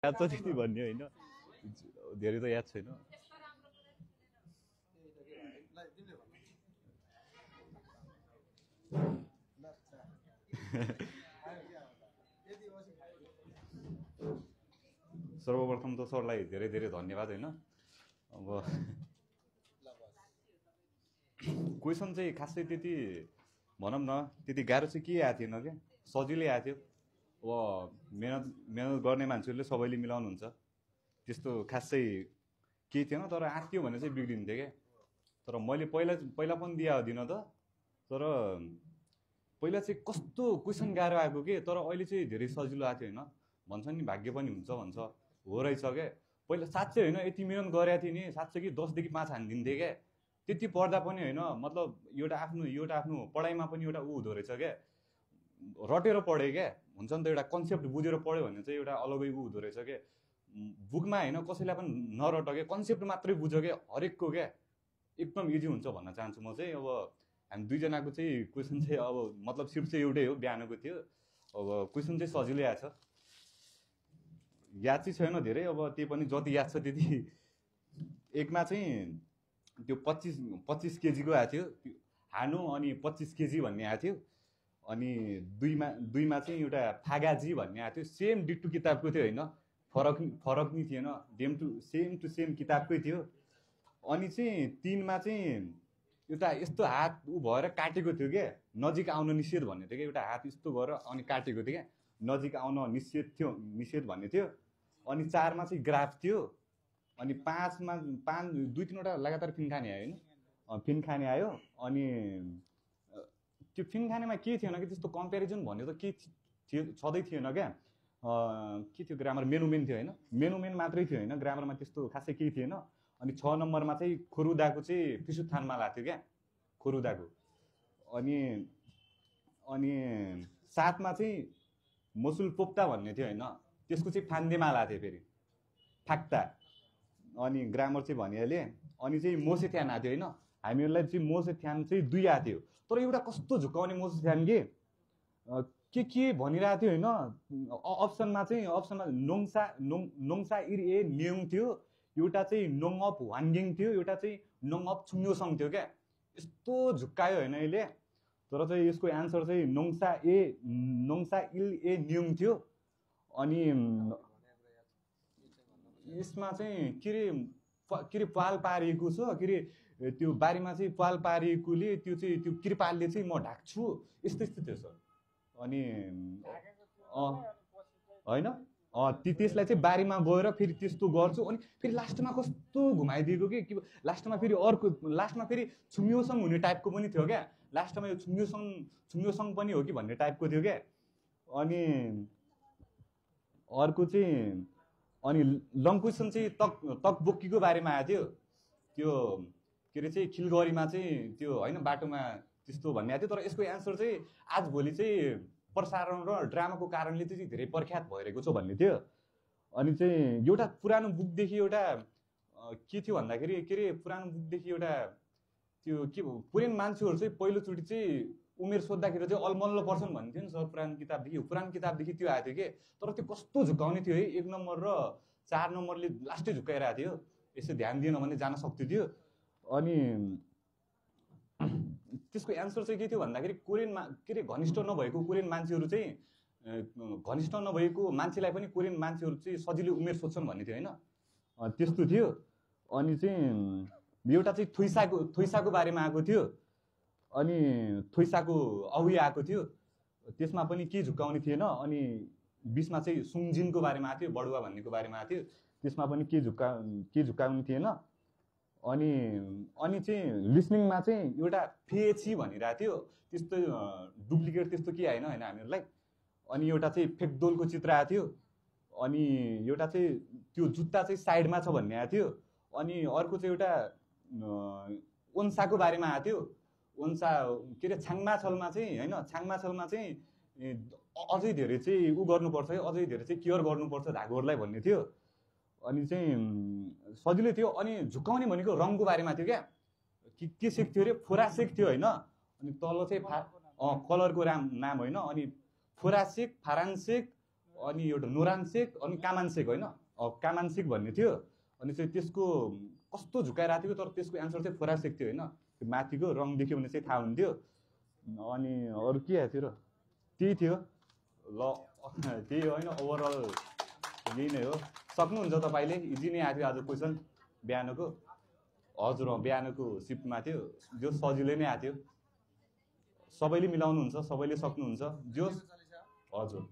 याद छ त्यति भन्ने होइन, धेरै त याद छैन। सर्वप्रथम त सरलाई धेरै धेरै धन्यवाद होइन। अब क्वेसन चाहिँ खासै त्यति भनौँ न त्यति गाह्रो चाहिँ के आएको थिएन क्या, सजिलै आएको थियो। अब मेहनत गर्ने मान्छेहरूले सबैले मिलाउनुहुन्छ, त्यस्तो खासै केही थिएन। तर आँट्यो भने चाहिँ बिग्रिन्थ्यो क्या। तर मैले पहिला पनि दिदिनँ त, तर पहिला चाहिँ कस्तो क्वेसन गाह्रो आएको के, तर अहिले चाहिँ धेरै सजिलो आएको थियो होइन। भन्छ नि भाग्य पनि हुन्छ भन्छ, हो रहेछ क्या। पहिला साँच्चै होइन, यति मिहिनेत गरेको थिएँ नि, साँच्चै कि 10 देखि 5 हानिदिन्थेँ क्या। त्यति पढ्दा पनि होइन, मतलब एउटा आफ्नो पढाइमा पनि एउटा ऊ हुँदो रहेछ क्या, रटेर पढेँ क्या। हुन्छ नि त, एउटा कन्सेप्ट बुझेर पढ्यो भने चाहिँ एउटा अलगै ऊ हुँदो रहेछ क्या। बुकमा होइन कसैलाई पनि नरट क्या, कन्सेप्ट मात्रै बुझ क्या हरेकको क्या, एकदम इजी हुन्छ भन्न चाहन्छु म चाहिँ। अब हामी दुईजनाको चाहिँ क्वेसन चाहिँ अब मतलब सिफ्ट चाहिँ एउटै हो, बिहानको थियो। अब क्वेसन चाहिँ सजिलै आएको छ, याद चाहिँ छैन धेरै। अब त्यही पनि जति याद छ त्यति। एकमा चाहिँ त्यो 25 केजीको आएको थियो हानु, अनि 25 केजी भन्ने आएको थियो। अनि दुईमा चाहिँ एउटा फागाजी भन्ने आएको थियो। सेम डिट्टु किताबको थियो होइन, फरक नि थिएन, सेम टु सेम किताबकै थियो। अनि चाहिँ 3मा चाहिँ एउटा यस्तो हात ऊ भएर काटेको थियो क्या, नजिक आउन निषेध भन्ने थियो क्या। एउटा हात यस्तो गरेर अनि काटेको थियो क्या, नजिक आउन निषेध भन्ने थियो। अनि 4मा चाहिँ ग्राफ थियो। अनि 5मा 2-3वटा लगातार फिन खाने आयो होइन, फिन खाने आयो। अनि त्यो फिन खानेमा के थिएन कि त्यस्तो कम्पेरिजन भन्ने त के छँदै थिएन क्या। के थियो ग्रामर, मेनुमेन थियो होइन, मेनुमेन मात्रै थियो होइन, ग्रामरमा त्यस्तो खासै केही थिएन। अनि 6 नम्बरमा चाहिँ खोरुदाको चाहिँ फिसुत्थानमा लाग्थ्यो क्या, खोरुदाको। अनि 7मा चाहिँ मसुल पोप्ता भन्ने थियो होइन, त्यसको चाहिँ फान्देमा लाग्थ्यो फेरि फाक्ता। अनि ग्रामर चाहिँ भनिहालेँ। अनि चाहिँ मोसे थ्यान आएको थियो होइन, हामीहरूलाई चाहिँ मोसे थ्यान चाहिँ 2 आएको थियो। तर एउटा कस्तो झुक्काउने मोसे थ्यान के भनिरहेको थियो होइन। अप्सनमा नोङसा इर ए न्युङ थियो, एउटा चाहिँ नोङ अफ वानगिङ थियो, एउटा चाहिँ नोङ अफ छुम्योसङ थियो क्या। यस्तो झुक्कायो होइन अहिले। तर चाहिँ यसको एन्सर चाहिँ नोङसा इल ए न्युङ थियो। अनि यसमा चाहिँ के अरे पाल पारिएको छ के अरे, त्यो बारीमा चाहिँ पाल पारिएकोले त्यो कृपालले चाहिँ म ढाक्छु, यस्तो थियो सर। अनि होइन त्यसलाई चाहिँ बारीमा गएर फेरि त्यस्तो गर्छु। अनि फेरि लास्टमा कस्तो घुमाइदिएको कि लास्टमा फेरि छुम्योसङ हुने टाइपको पनि थियो क्या। लास्टमा यो छुम्योसङ पनि हो कि भन्ने टाइपको थियो क्या। अनि अर्को चाहिँ अनि लङ क्वेसन चाहिँ तकबोकीको बारेमा आएको थियो। त्यो के अरे चाहिँ खिलगढीमा चाहिँ त्यो होइन बाटोमा त्यस्तो भन्ने आएको थियो। तर यसको एन्सर चाहिँ आजभोलि चाहिँ प्रसारण र ड्रामाको कारणले चाहिँ धेरै प्रख्यात भइरहेको छ भन्ने थियो। अनि चाहिँ एउटा पुरानो बुकदेखि एउटा के थियो भन्दाखेरि के अरे पुरानो बुकदेखि एउटा त्यो के कोरियन मान्छेहरू चाहिँ पहिलोचोटि चाहिँ उमेर सोद्धाखेरि चाहिँ अलमल्ल पर्छन् भन्ने थियो नि सर, पुरानो किताबदेखि त्यो आएको थियो कि। तर त्यो कस्तो झुक्काउने थियो है, 1 नम्बर र 4 नम्बरले लास्टै झुक्काइरहेको थियो, यसो ध्यान दिएन भने जान सक्थ्यो त्यो। अनि त्यसको एन्सर चाहिँ के थियो भन्दाखेरि कोरियनमा के अरे घनिष्ठ नभएको कोरियन मान्छेहरू चाहिँ घनिष्ठ नभएको मान्छेलाई पनि कोरियन मान्छेहरू चाहिँ सजिलै उमेर सोध्छन् भन्ने थियो होइन, त्यस्तो थियो। अनि चाहिँ एउटा चाहिँ थोइसाको बारेमा आएको थियो। अनि थोइसाको अवि आएको थियो, त्यसमा पनि केही झुक्काउने थिएन। अनि 20मा चाहिँ सुङजिनको बारेमा आएको थियो, बडुवा भन्नेको बारेमा आएको थियो, त्यसमा पनि केही झुक्काउने थिएन। अनि चाहिँ लिसनिङमा चाहिँ एउटा फेची भनिरहेको थियो, त्यस्तो डुप्लिकेट त्यस्तो के आएन होइन हामीहरूलाई। अनि एउटा चाहिँ फेकदोलको चित्र आएको थियो। अनि एउटा चाहिँ त्यो जुत्ता चाहिँ साइडमा छ भन्ने आएको थियो। अनि अर्को चाहिँ एउटा ओन्साको बारेमा आएको थियो। ओन्सा के अरे छाङमाछलमा चाहिँ होइन, छाङमाछलमा चाहिँ अझै धेरै चाहिँ ऊ गर्नुपर्छ है, अझै धेरै चाहिँ केयर गर्नुपर्छ धागोहरूलाई भन्ने थियो। अनि चाहिँ सजिलै थियो। अनि झुक्काउने भनेको रङको बारेमा थियो क्या, के सिक्थ्यो अरे फोरासिक थियो होइन। अनि तल चाहिँ कलरको नाम होइन। अनि फोरासिक, फारान्सिक अनि एउटा नोरानसेक अनि कामानसेक होइन कामानसेक भन्ने थियो अनि चाहिँ त्यसको कस्तो झुकाइरहेको थियो तर त्यसको एन्सर चाहिँ फोरासेक थियो होइन त्यो माथिको रङ देख्यो भने चाहिँ थाहा हुन्थ्यो अनि अरू के आएको थियो र त्यही थियो ल त्यही होइन ओभरअल यही नै हो सक्नुहुन्छ तपाईँले इजी नै आएको थियो आज क्वेसन बिहानको हजुर बिहानको सिफ्टमा थियो जो सजिलै नै आएको थियो सबैले मिलाउनुहुन्छ सबैले सक्नुहुन्छ जो हजुर